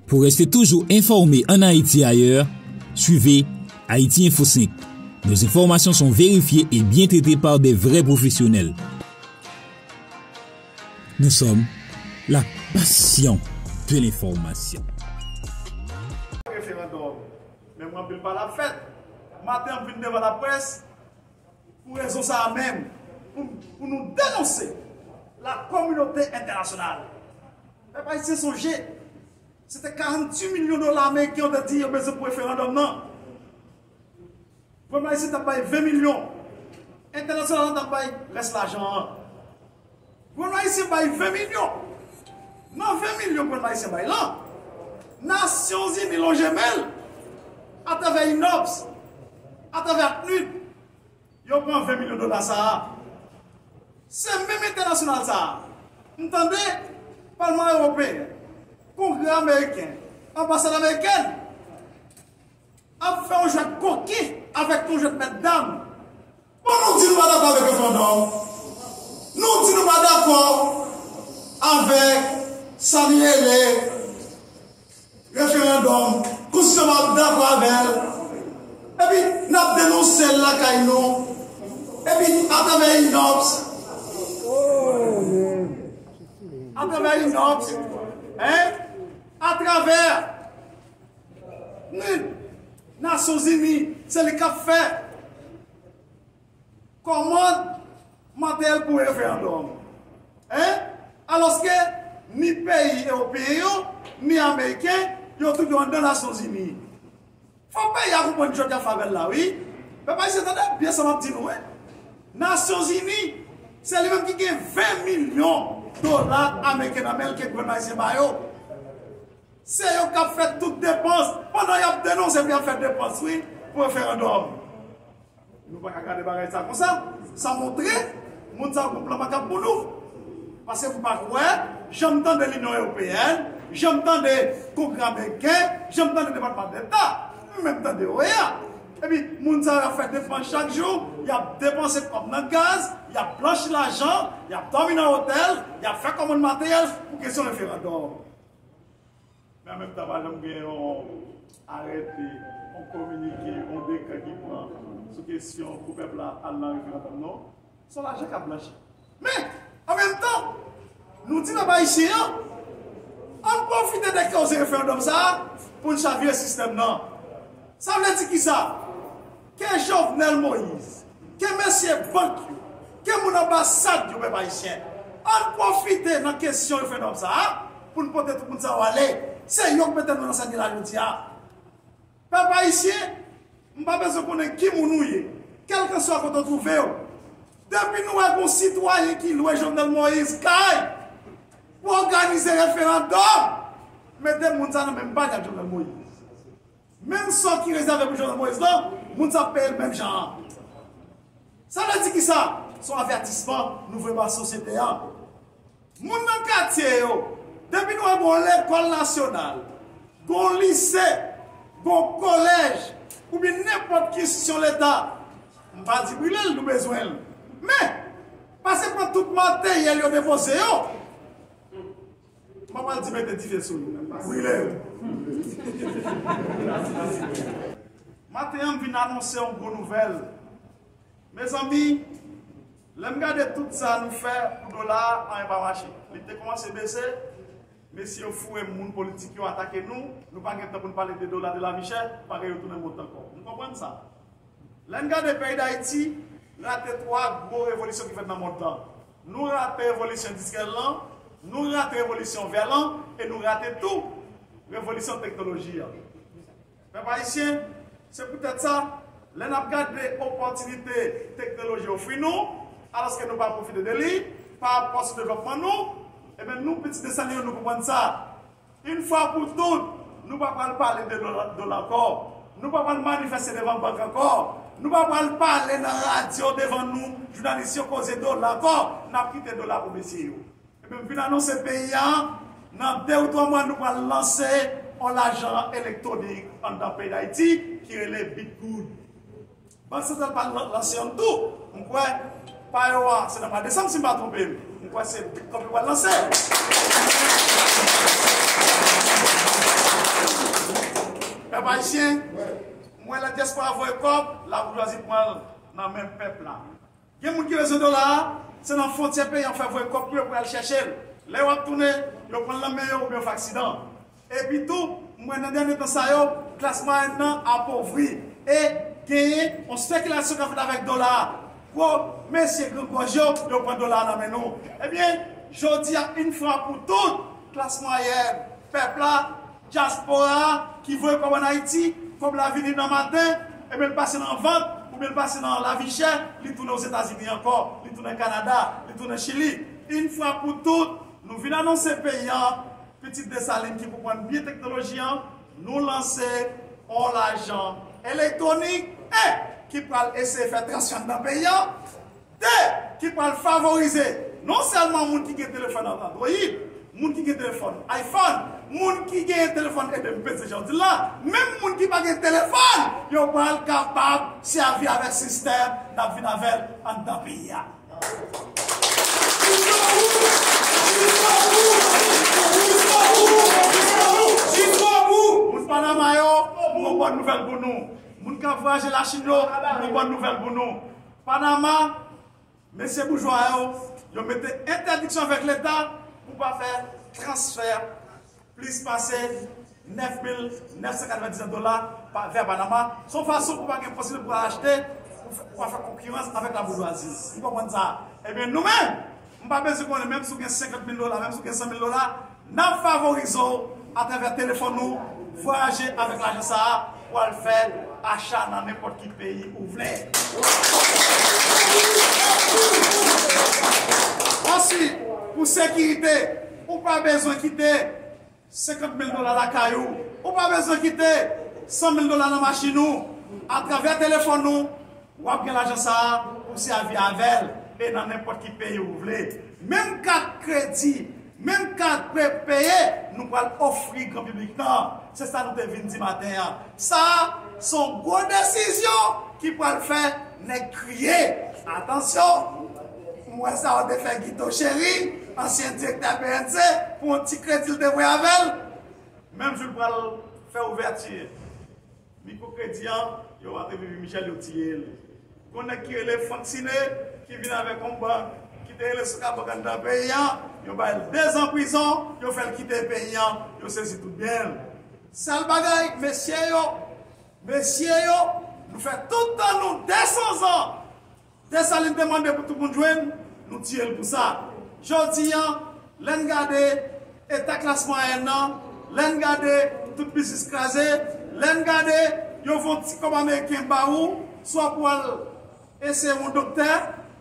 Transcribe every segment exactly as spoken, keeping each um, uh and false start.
Pour rester toujours informé en Haïti et ailleurs, suivez Haïti Info cinq. Nos informations sont vérifiées et bien traitées par des vrais professionnels. Nous sommes la passion de l'information. Referandòm, men mwen anpil pale ap fèt. Maten an m vin devan laprès pou rezon sa a menm, pou, pou nou denonse la kominote entènasyonal. Pèp ayisyen sonje, se te karanntuit milyon dola ameriken yo te di yo bezwen pou referandòm nan. Gouvènman ayisyen t ap bay ven milyon. Entènasyonal la t ap bay rès lajan an. Gouvènman ayisyen bay ven milyon. Nan ven milyon gouvènman ayisyen bay lan, Nasyonzini lonje men l atravè INOPS, atravè ACNUD, yo pran ven milyon dola sa a. Se menm entènasyonal sa a, m tande Palman Ewopeyen, Kongrè Ameriken, Anbasad Amerikèn ap fè yon jwèt koken avèk yon jwèt mètdam. Bon, nou di nou pa dakò avèk referandòm. Nou di nou pa dakò avèk sa li rele referandòm. Konstitisyon pa dakò avè l. Epi, n ap denonse l lakay nou. Epi, atravè INOPS, atravè INOPS, en, atravè Nasyonzini, se li k ap fè kòmand materyèl pou referandòm. En? Alòske ni peyi ewopeyen yo, ni ameriken, yo tout yo anndan Nasyonzini. Fò peyi a konprann jwèt y ap fè avè l la, wi. Pèp ayisyen, tande byen sa m ap di nou, wi. Nasyonzini, se li menm ki gen ven milyon dola ameriken nan men l ke gouvènman ayisyen ba yo. Se yo k ap fè tout depans, pandan y ap denonse pou y ap fè depans, wi, pou referandòm. Nou pa ka gade bagay sa konsa. Sa montre moun sa yo gon plan makab pou nou. Paske m pa kwè, jan m tande Linyon Ewopeyèn, jan m tande Kongrè Ameriken, jan m tande Depatman Deta, m menm tande O E A. Epi, moun sa yo ap fè depans chak jou, y ap depanse kòb nan gaz, y ap blanchi lajan, y ap dòmi nan otèl, y ap fè kòmann materyèl pou kesyon referandòm. Men an menm tan, pa janm gen yon arete, yon kominike, yon dekrè ki pran sou kesyon pou pèp la al nan referandòm, non. Se yon lajan k ap blanchi. Men, an menm tan, nou di pèp ayisyen an, ann pwofite de koze referandòm sa a pou n chavire sistèm nan. Sa vle di kisa? Ke Jovenel Moïse, ke mesye bank yo, ke moun anbasad yo, pèp ayisyen, ann pwofite nan kesyon referandòm sa a pou n pote tout moun sa yo ale. Se yo k mete nou nan sa n ye la jodi a. Pèp ayisyen, m pa bezwen konnen ki moun ou ye, kèlkanswa kote w twouve w. Depi nou wè gon sitwayen ki lwe Jovenel Moïse kay pou òganize referandòm, mete moun sa nan menm pany ak Jovenel Moïse. Menm sò ki rezève pou Jovenel Moïse lan, moun sa ap peye l menm jan an. Sa vle di kisa? Se yon avètisman nou voye ba sosyete a. Moun nan katye yo, depi nou wè gon lekòl nasyonal, gon lise, gon kolèj, oubyen nenpòt ki enstitisyon leta, m pa di brile l, nou bezwen l. Men, pase pran tout materyèl yo depoze yo. M pa pral di mete dife sou yo, brile yo. Maten an, m vin anonse yon gwo nouvèl. Mezanmi, lè m gade tout sa nou fè pou dola a, anyen pa mache. Li te kòmanse bese, mesye yo foure moun politik yo atake nou, nou pa gen tan pou n pale de dola, de lavi chè, bagay yo tounen mòd ankò. Nou konprann sa. Lè n gade peyi Dayiti rate twa gwo revolisyon ki fèt nan mond lan. Nou rate revolisyon endistriyèl lan, nou rate revolisyon vè lan, e nou rate tou revolisyon teknoloji an. Pèp ayisyen, se poutèt sa, lè n ap gade opòtinite teknoloji ofri nou, alòske nou pa pwofite de li, pa rapò sou devlòpman nou, ebyen nou, pitit desann yo, nou konprann sa. Yon fwa pou tout, nou pa pral pale de dola, dola ankò. Nou pa pral manifeste devan bank ankò. Nou pa pral pale nan radyo devan nou, jounalis yo, koze dola ankò. N ap kite dola pou mesye yo. Ebyen, m vin anonse peyi a, nan de ou twa mwa, nou pral lanse yon lajan elektwonik anndan peyi Dayiti ki rele Bitgoud. Bank Santral pral lan-, lanse yonn tou. M kwè, pa yo a, se nan mwa desanm, si m pa twonpe m. M kwè se Bitcoin ki pral lanse. Ayisyen, m wè la dyaspora voye kòb, laboujwazi pran l nan men pèp la. Gen moun ki bezwen dola a, se nan fwontyè peyi an fè voye kòb pou yo pou y al chèche l. Lè yo ap tounen, yo pran l nan men yo oubyen yo fè aksidan. Epi tou, m wè nan dènye tan sa yo, klas mwayèn nan apovri e genyen yon espekilasyon k ap fèt avèk dola a. Gwo mesye grangòj yo, yo pran dola a nan men nou. Ebyen, jodi a, yon fwa pou tout, klas mwayèn, pèp la, dyaspora a ki voye kòb ann Ayiti, kòb la vini nan maten, ebyen l pase nan vant, oubyen l pase nan lavi chè, li tounen Ozetazini ankò, li tounen Kanada, li tounen Chili. Yon fwa pou tout, nou vin anonse peyi an, pitit Desalin ki konprann byen teknoloji an, nou lanse yon lajan elektwonik e ki pral eseye fè transfè anndan peyi an, de, ki pral favorize non sèlman moun ki gen telefòn Android, moun ki gen telefòn iPhone, moun ki gen telefòn, ede m peze jan w di l la, menm moun ki pa gen telefòn, yo pral kapab sèvi avèk sistèm n ap vin avè l anndan peyi a. Moun Panama yo, m gon bòn nouvèl pou nou. Moun k ap vwayaje Lachin yo, m gon bòn nouvèl pou nou. Panama, mesye boujwa yo, yo mete entèdiksyon avèk Leta pou pa fè transfè plis pase nèf mil nèf san katrevendiznèf dola pa, vè Panama. Se yon fason pou pa gen posiblite pou al achte, pou fè, pou pa fè konkirans avèk laboujwazi. M konprann sa. Ebyen, nou menm, m pa bezwen konnen, menm si w gen senkant mil dola, menm si w gen san mil dola, n ap favorize w atravè telefòn ou, vwayaje avèk lajan sa a, pou al fè acha nan nenpòt ki peyi ou vle. Answit, pou sekirite, ou pa bezwen kite senkant mil dola lakay ou. Ou pa bezwen kite san mil dola nan machin ou. Atravè telefòn ou, w ap gen lajan sa a pou sèvi avè l e nan nenpòt ki peyi ou vle. Menm kat kredi, menm kat prepeye, nou pral ofri gran piblik lan. Se sa nou te vin di maten an. Sa a, se yon gwo desizyon ki pral fè nèg kriye. Atansyon! M wè sa yo te fè Guito Chéry, ansyen direktè P N C, pou yon ti kredi l te voye avè l. Menm jou l pral fè ouvèti mikwokredi an, yo antre Vivi Michel, yo tiye l. Gon nèg ki rele Frank Siné, ki vin avèk yon bank, ki te rele Sokabank anndan peyi an, yo ba l dezan prizon, yo fè l kite peyi an, yo sezi tout byen l. Sèl bagay, mesye yo, mesye yo, nou fè tout tan nou de san zan. Desalin te mande pou tout moun jwenn, nou tiye l pou sa. Jodi an, lè n gade eta klas mwayèn nan, lè n gade tout biznis kraze, lè n gade yo voye yon ti kòb ameriken ba ou, swa pou al eseye yon doktè,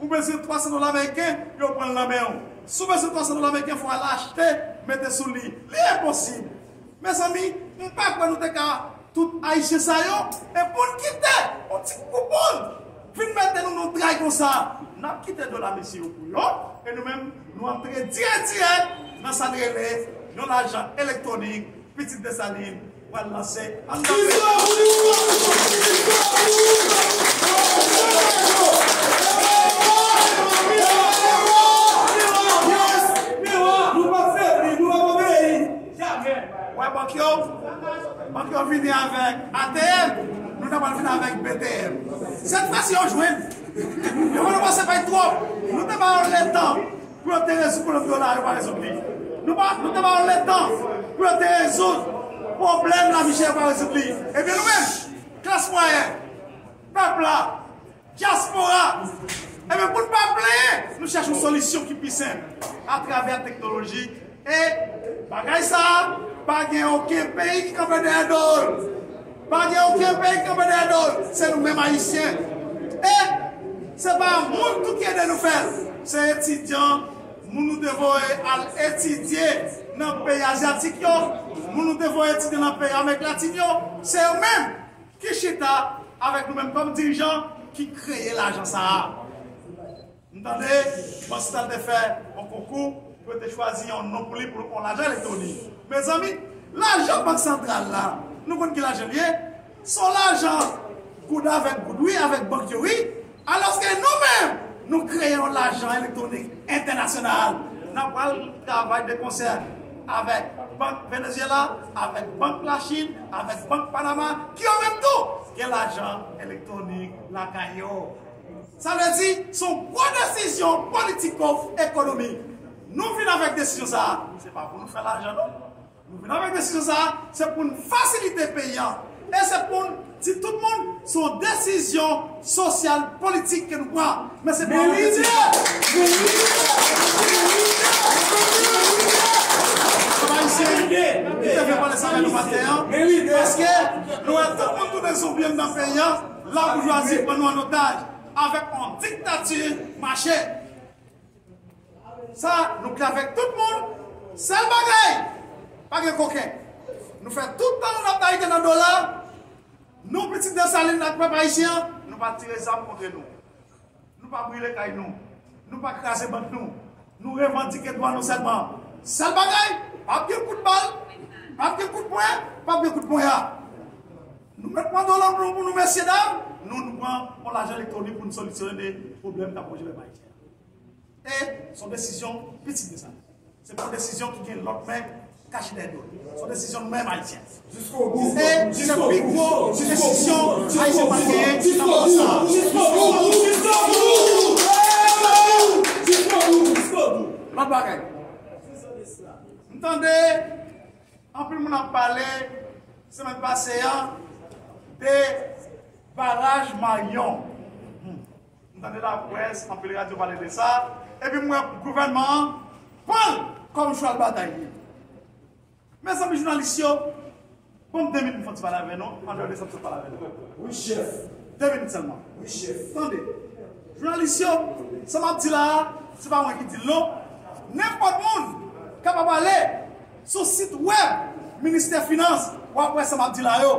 ou bezwen twa san dola ameriken, yo pran l nan men w. Si w bezwen twa san dola ameriken, fò w al achte, mete sou li. Li enposib. Mezanmi, m pa kwè nou te ka tout Ayisyen sa yo, e pou n kite yon ti kouponn vin mete nou nan tray konsa. N ap kite dola mesye yo pou yo, e nou menm, nou antre dirèk dirèk nan sa n rele yon lajan elektwonik, pitit Desalin pral lanse anndan peyi. Wè bank yo, bank yo vini avèk A T M, nou ta pral vini avèk B T M. Sèt fwa si yo jwenn, yo konn pase pay twòp. Nou te ba yo letan pou yo te rezoud pwoblèm dola, yo pa rezoud li. Nou pa, nou te ba yo letan pou yo te rezoud pwoblèm lavi chè, yo pa rezoud li. Ebyen nou menm, klas mwayèn, pèp la, dyaspora, ebyen, pou n pa plenyen, nou chèche yon solisyon ki pi senp atravè teknoloji. E bagay sa a, pa gen okenn peyi ki kanpe dèyè do l. Pa gen okenn peyi ki kanpe dèyè do l. Se nou menm Ayisyen. E se pa moun tou ki ede nou fè l. Se etidyan, moun nou te voye al etidye nan peyi azyatik yo, moun nou te voye etidye nan peyi Amerik Latin yo, se yo menm ki chita avèk nou menm kòm dirijan ki kreye lajan sa a. M tande Bank Santral te fè yon konkou pou yo te chwazi yon non pou li pou yon lajan elektwonik. Mezanmi, lajan Bank Santral la, nou konn ki lajan l ye? Se yon lajan goud avèk goud, wi, avèk bank yo, wi. Alòske nou menm, nou kreye yon lajan elektwonik entènasyonal. N ap pral travay de konsè avèk Bank Venezuela, avèk Bank Lachin, avèk Bank Panama, ki yo menm tou gen lajan elektwonik lakay yo. Sa vle di, se yon gwo desizyon politiko-ekonomik. Nou vin avèk desizyon sa a, se pa pou nou fè lajan, non. Nou vin avèk desizyon sa a, se pou n fasilite peyi a. E se pou n di tout moun, se yon desizyon sosyal politik ke nou pran. Men se pa yon desizyon. Papa Ayisyen, m te vle pale sa avè nou maten an. Paske nou wè tout moun tounen zonbi anndan peyi a, laboujwazi pran nou an otaj avèk yon diktati mache. Sa, nou klè avèk tout moun. Sèl bagay, pa gen koken. Nou fè tout tan nou ap ayite nan dola. Nou pitit Desalin ak pèp ayisyen an, nou pa tire zam kont nou. Nou pa brile kay nou. Nou pa kraze bank nou. Nou revandike dwa nou sèlman. Sèl bagay, p ap gen kout bal, p ap gen kout pwen, p ap gen kout ponya. Nou mèt pran dola nou pou nou, mesye dam, nou, nou pran yon lajan elektwonik pou nou solisyone pwoblèm k ap pwoze pèp ayisyen. E se yon desizyon pitit de sa. Se pa yon desizyon ki gen lòt men kache dèyè do l. Se yon desizyon nou menm Ayisyen. E se pi gwo desizyon Ayisyen pral genyen nan moman sa a. Lòt bagay. M tande anpil moun ap pale semèn pase a de baraj Mayon. M tande laprès, anpil radyo pale de sa. Epi m wè gouvènman an pran l kòm chwal batay li. Mezanmi, jounalis yo, ban m de minit m fè yon ti pale avè nou, andeyò de sa m sot pale avè nou. Wi, chèf. De minit sèlman. Wi, chèf. Tande. Jounalis yo, sa m ap di la a, se pa mwen ki di l non. Nenpòt moun kapab ale sou sit wèb Ministè Finans, w ap wè sa m ap di la yo.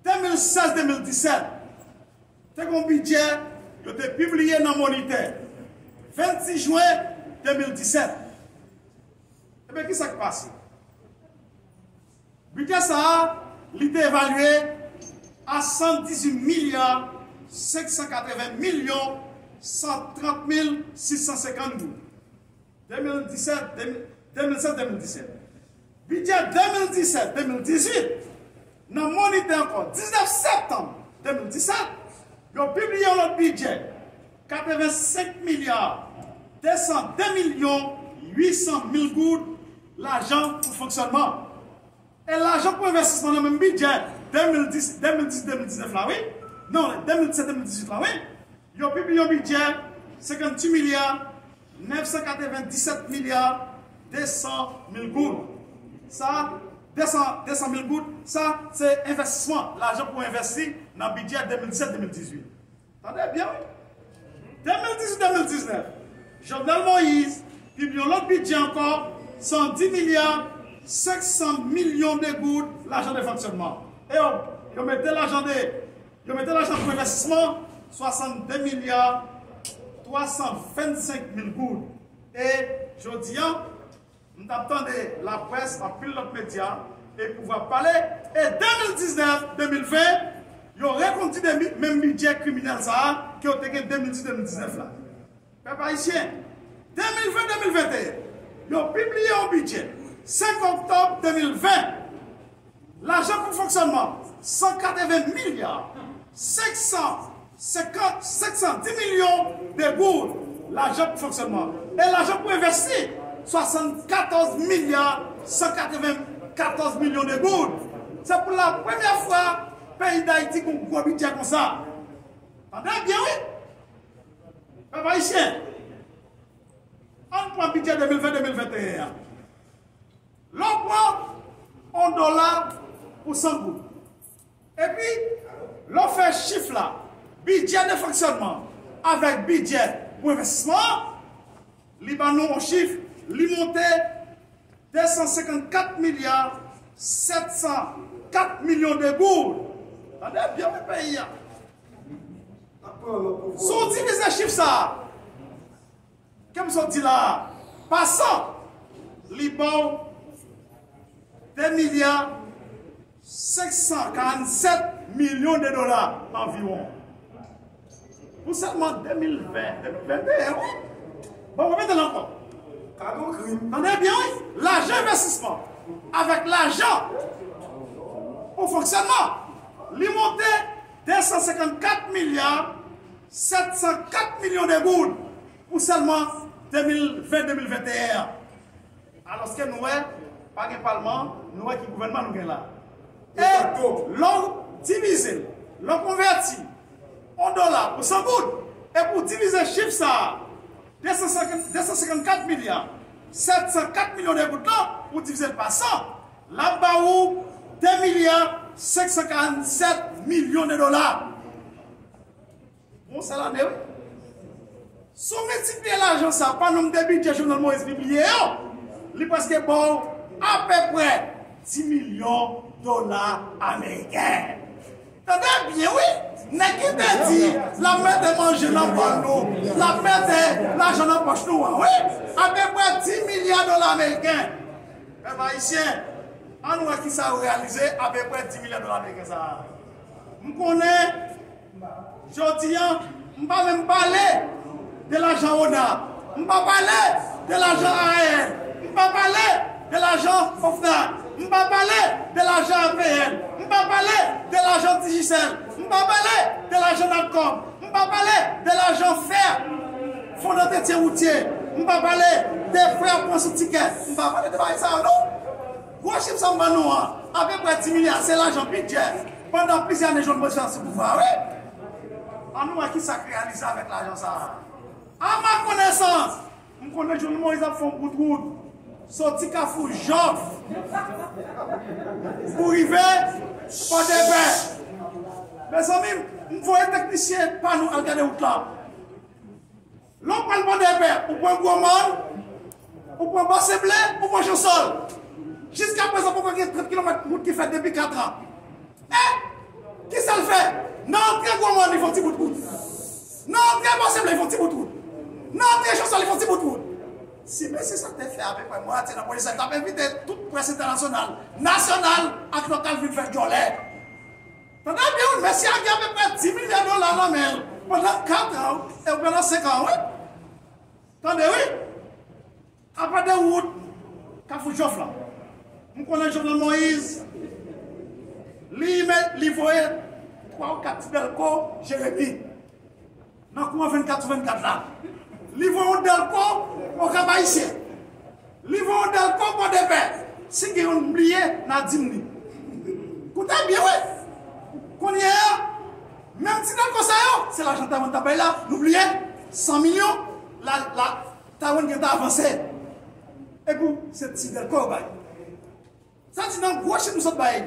De mil sèz de mil disèt, te gen yon bidjè yo te pibliye nan Monitè, vennsis jen de mil disèt. Ebyen, ki sa k pase? Bidjè sa a, li te evalye a san dizuit milya senk san katreven milyon san trant mil sis san senkant goud. De mil disèt, de mil, de mil sèz, de mil disèt. Bidjè de mil disèt, de mil dizuit, nan Monitè ankò, diznèf septanm de mil disèt, yo pibliye yon lòt bidjè, katrevensenk milya de san de milyon uit san mil goud, lajan pou fonksyònman. E lajan pou envestisman nan menm bidjè de mil dis, de mil dis, de mil diznèf la, wi. Non, de mil disèt, de mil dizuit la, wi. Yo pibliye yon bidjè senkantuit milya nèf san katrevendisèt milya de san mil goud. Sa, de san, de san mil goud, sa, se envestisman, lajan pou envesti nan bidjè de mil disèt, de mil dizuit. Tande byen, wi. De mil dizuit, de mil diznèf, Jovenel Moïse pibliye yon lòt bidjè ankò, san dis milya senk san milyon de goud, lajan de fonksyònman. E yo, yo mete lajan de, yo mete lajan pou envestisman, swasannde milya twa san vennsenk mil goud. E jodi a, m t ap tande laprès, anpil lòt medya, e pouvwa ap pale, e de mil diznèf, de mil ven, yo rekondui de mi-, menm bidjè kriminèl sa a ke yo te gen de mil dis, de mil diznèf la. Pèp ayisyen, de mil ven, de mil venteyen, yo pibliye yon bidjè, senk oktòb de mil ven, lajan pou fonksyònman, san katreven milya senk san senkant, senk san dis milyon de goud, lajan pou fonksyònman. E lajan pou envesti, swasannkatòz milya san katrevenkatòz milyon de goud. Se pou la premyè fwa peyi Dayiti gon gwo bidjè konsa. Tande byen, wi. Pèp ayisyen, ann pran bidjè de mil ven, de mil venteyen an. Lè w pran yon dola pou san goud, epi lè w fè chif la, bidjè de fonksyònman avèk bidjè pou envestisman an, li ban nou yon chif, li monte de san senkannkat milya sèt san kat milyon de goud. Tande byen, wi, peyi a. Si w divize chif sa a, ke m sot di la a, pa san, li ba w de milya senk san karannsèt milyon de dola anviwon. Pou sèlman de mil ven, de mil venteyen, wi. Bon, mwen mete l ankò. Kado krim. Tande byen, wi. Lajan envestisman avèk lajan pou fonksyònman, li monte de san senkannkat milya sèt san kat milyon de goud pou sèlman de mil ven, de mil venteyen an. Alòske nou wè, pa gen palman, nou wè ki gouvènman nou gen la. E lè w divize l, lè w konvèti yon dola pou san goud, epi w divize chif sa a, de san senkannkat milya sèt san kat milyon de goud lan, ou divize l pa san, l ap ba ou de milya senk san karannsèt milyon de dola. Bon, sèl ane, wi. Si w miltipliye lajan sa a pa nonb de bidjè Jovenel Moïse pibliye yo, li prèske ba w apeprè dis milyon dola ameriken. Tande byen, wi. Nèg ki te di l ap mete manje nan bòl nou, l ap mete lajan nan pòch nou an, wi. Apeprè dis milya dola ameriken. Pèp ayisyen, ann wè kisa yo reyalize apeprè dis milya dola ameriken sa a. M konnen, jodi a, m pa menm pale de lajan ona, m pa pale de lajan A A N, m pa pale de lajan OFNAC, m pa pale de lajan A P N, m pa pale de lajan Digicel, m pa pale de lajan Natcom, m pa pale de lajan fè, fon dantretyen woutye, m pa pale de frè pran sou tikè, m pa pale de bagay sa yo non. Gwo chif sa m ban nou an, apeprè dis milya, se lajan bidjè pandan plizyè ane Jovenel Moïse sou pouvwa a, wi. Ann wè kisa k reyalize avèk lajan sa a. A ma konesans, m konnen Jovenel Moïse ap fè yon bout wout soti Kafou Jòf pou rive Pòdepè. Mezanmi, m voye teknisyen pa nou al gade wout la. Lè w pral Pòdepè, ou pran Gwo Mòn, ou pran Bò Senble, ou pran Chansòl. Jiskaprezan, poko gen trant kilomèt wout ki fèt depi kat an. E kisa l fè? Nan antre Gwo Mòn, li fè yon ti bout wout. Nan antre Bò Senble, li fè yon ti bout wout. Nan antre Chansòl, li fè yon ti bout wout. Si mesye sa te fè apeprè mwatye nan pwojè sa, l t ap envite tout près entènasyonal, nasyonal ak lokal vin fè djòlè. Tande byen, wi, mesye a gen apeprè dis milya dola nan men l pandan kat an, e pandan senk an, wi. Tande, wi. Apa de wout Kafou Jòf la, m konnen Jovenel Moïse, li met, li voye twa ou kat ti dèlko Jeremi nan kouran vennkat sou vennkat la. Li voye yon dèlko Okap Ayisyen. Li voye yon dèlko Pòdepè. Si gen youn m bliye, n a di m li. Koute byen, wi. Kounye a, menm ti dèlko sa yo, se lajan Taiwan t ap bay la, nou bliye, san milyon, la, la, Taiwan gentan avanse. Epi, se ti dèlko yo bay. Sa di nan gwo chif m sot bay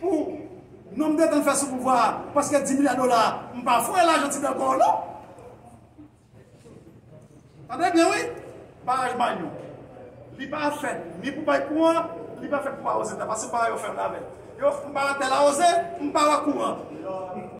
pou nonb de tan fè sou pouvwa a, prèske dis milya dola, m pa foure lajan ti dèlko yo non. Tande byen, wi. Baraj Manyon, li pa fèt ni pou bay kouran, li pa fèt pou awoze tè, paske pa yo fè l avè l. Yo, m pa tè l awoze, m pa wè kouran.